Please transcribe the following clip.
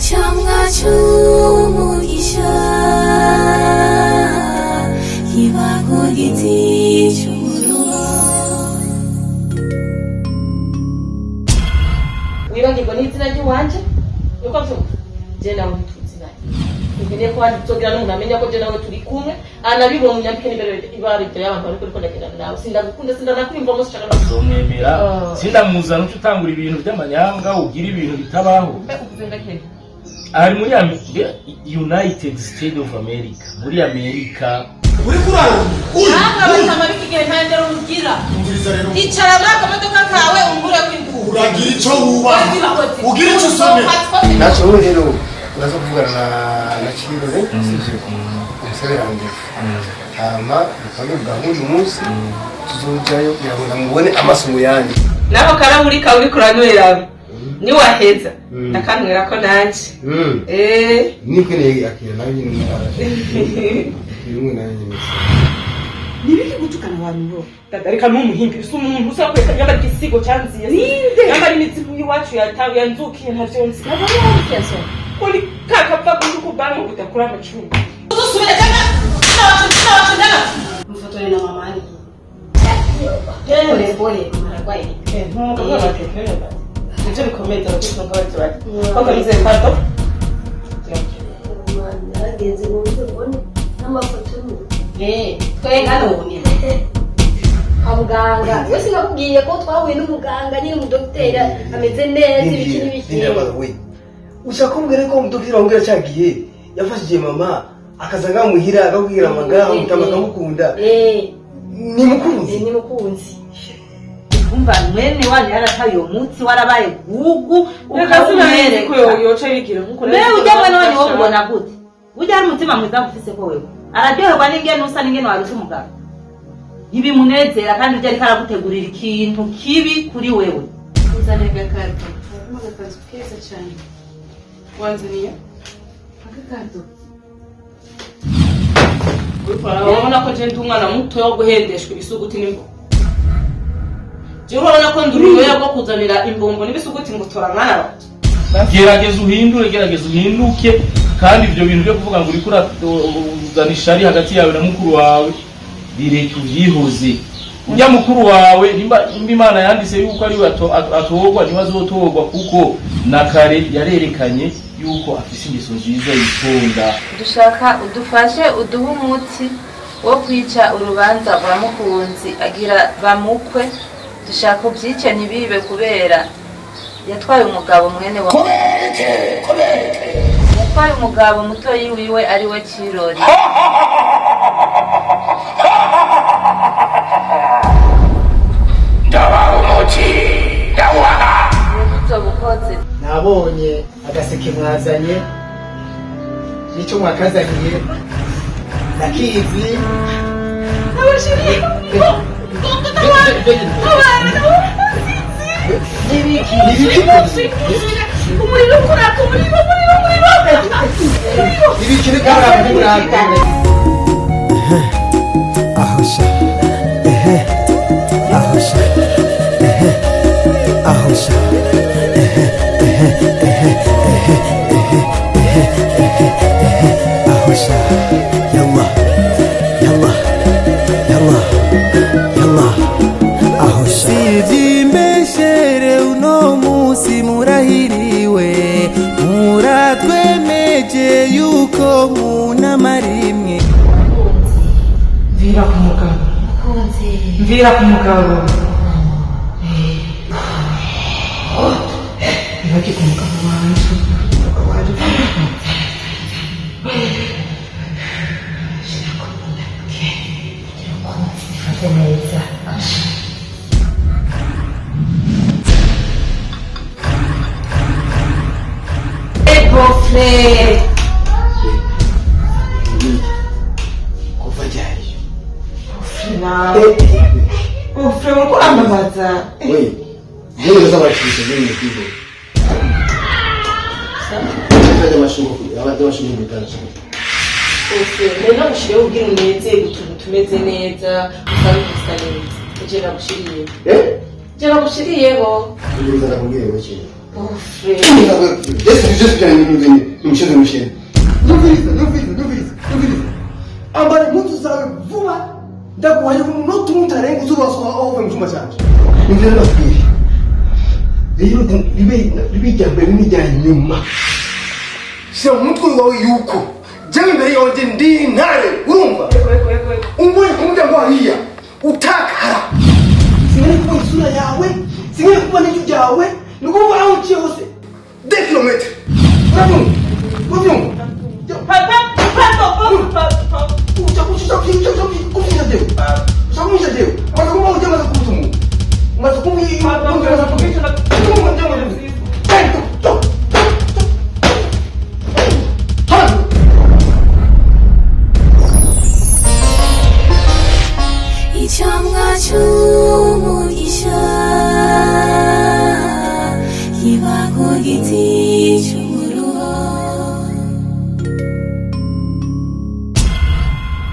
Icamwa c'umugisha kiba ku giti c'umuruho. Wibagirwa n'izina ry'iwanje, niko mvyumva. Je nawe ntituziranye, nkeneye ko tuzogira n'umuntu amenya ko je nawe turi kumwe, anabibonye unyambike n'imbere ibara imbere y'abantu bariko riko ndagendana nawe. Sindagukunda, sindanakwiyumvamo, sinshaka no Uzomwemera. Ah. Sindamuzana uca utangura ibintu by'amanyanga, ugira ibintu bitabaho. Mbe uvuze ndakeka. Ari muri United States of America, muri Amerika. Uriko uraruma uyu. Namwe abatama b'ikigihe nta ndero mugira. Umviriza rero. Icara muri aka modoka kawe, ungure kw'inguru. Uragira ico wubaha, ugira ico usomera. Ntacyo, wowe rero uraza kuvugana na Kirore, sivyo? Umusabira rendez-vous, hama dupange gahunda umunsi tuzojayo kugira ngo ndamubone amaso mu yandi. Nako karahuri kawe uriko uranyweramo, niwaheza ndakanywerako nanje. Nikeneye akira nawe nyine, bimwe nawe nyine. Nibiki gutukana abantu bo? Dada, reka ntumuhimbi, si umuntu usa kweka nyamba igisigo canziye. Ninde? Nyamba ari imizimu y'iwacu yatawe yanzukiye, ntavyo nzi. Uri kakapfa kundi kubanka kudakura amacumu. Uzusubire cyangwa Mfotore na mama ali. Pole pole, mama ararwaye. Nivyo bikomeza abatekinka bari bakomeze pato. Naragenze ngo nze mbone n'amafoto. Twe none kwa muganga we, sinakubwiye ko twahuye n'umuganga nyine, umudogiteri ameze neza, ibiki n'ibiki. We, ushaka kumbwira ko umudogiteri wambwira cyagiye yafashije mama, akaza ngaho muhira, akakubwira mama ngaho mutama akamukunda? Ni mukunzi. Ni mukunzi. Umva, mwene wanyu yarataye uwo munsi, warabaye gugu. Reka sinari ko ukawumwereka. yoca yigira nkuko. Mbega ujya mwene wanyu wo kubona gute? Ujya ari umutima mwiza ufise ko wewe araryoherwa n'ingene usa, n'ingene waruse umugabo, ntibimunezera, kandi ujya ariko aragutegurira ikintu kibi kuri wewe. Uzaniye agakarito harimo agakanzu keza cyane, wanzaniye agakarito. Urabona ko je ndi umwana muto wo guhendeshwa ibisuguti n'imbogo? Jewe urabona ko ndi uruyoya rwo kuzanira imbombo n'ibisuguti ngo tora mwana wanje? Gerageza uhindure, gerageza uhinduke. Kandi ibyo bintu byo kuvuga ngo uriko urazana ishari hagati yawe na mukuru wawe, bireke, ubyihuze. Ujya mukuru wawe, nimba Imana yanditse yuko ari we atorwa, niwe azotorwa, kuko na kare yarerekanye yuko afise ingeso nziza, yitonda. Dushaka udufashe, uduhe umuti wo kwica urubanza rwa Mukunzi agira bamukwe. Dushaka ubyice ntibibe, kubera yatwaye umugabo mwene wa, yatwaye umugabo mutoyi wiwe, ari we Kirori. Ndabaha umuti, ndawubaha. Uzobukoze. Nabonye agaseke mwazanye n'icyo mwakazaniye ndakizi. N'ibiki? Umuriro kuraka, umuriro, umuriro, umuriro! Ibiki ni karabwe. Ahosha, ehe, ahosha, ehe, ahosha, ehe, ehe, ehe, ehe, ehe, ehe, ehe, ehe, ahosha, yalla, yalla, yalla, yalla, ahosha. Siby'imbeshere, uno munsi murahiriwe, muratwemeje yuko munamarimwe. Mvira ku mugabo, mvira ku mugabo, ntibajye ku mugabo wanje, umugabo wanje. Ifate neza. Beau-frère. Kuva ryari? Nawe beau-frère, uriko urambabaza. We, yewe z'abashishe nyine kigo. By'amashuka bitanu. Beau-frère, nagushiriyeho ubwira unezerwe, utuntu tumeze neza, usange dusa neza. Je nagushiriyeho. Eh? Je nagushiriyeho. Uza ndakubwira ngo kintu. Yesu cyane n'umuzenye n'umushize mushize. Numviriza, numviriza, numviriza, numviriza. Ambara impuzu zawe vuba, ndaguhaye umunota umwe utarenga uzubasoha aho uvuye mu cyumba cyanjye. Nimvira ndababwira. Rero ribe ribe irya mbere n'irya nyuma. Shyira mu mutwe wawe yuko jyewe imbere yanjye ndi intare, urumva? Umbonye ku muryango hariya utakara. Sinari kubona isura yawe, sinari kubona ijwi ryawe, ni ukuvuga aho uciye hose 2 kilomètres. Urabyumva? Urabyumva? Papa, papa, papa, papa. Uca jewe. Uca kumwisha jewe. Umaze kumva ujya umaze kubuza umuntu. Umaze kumwi- umaze kumwi- Icamwa c'umugisha kiba ku giti.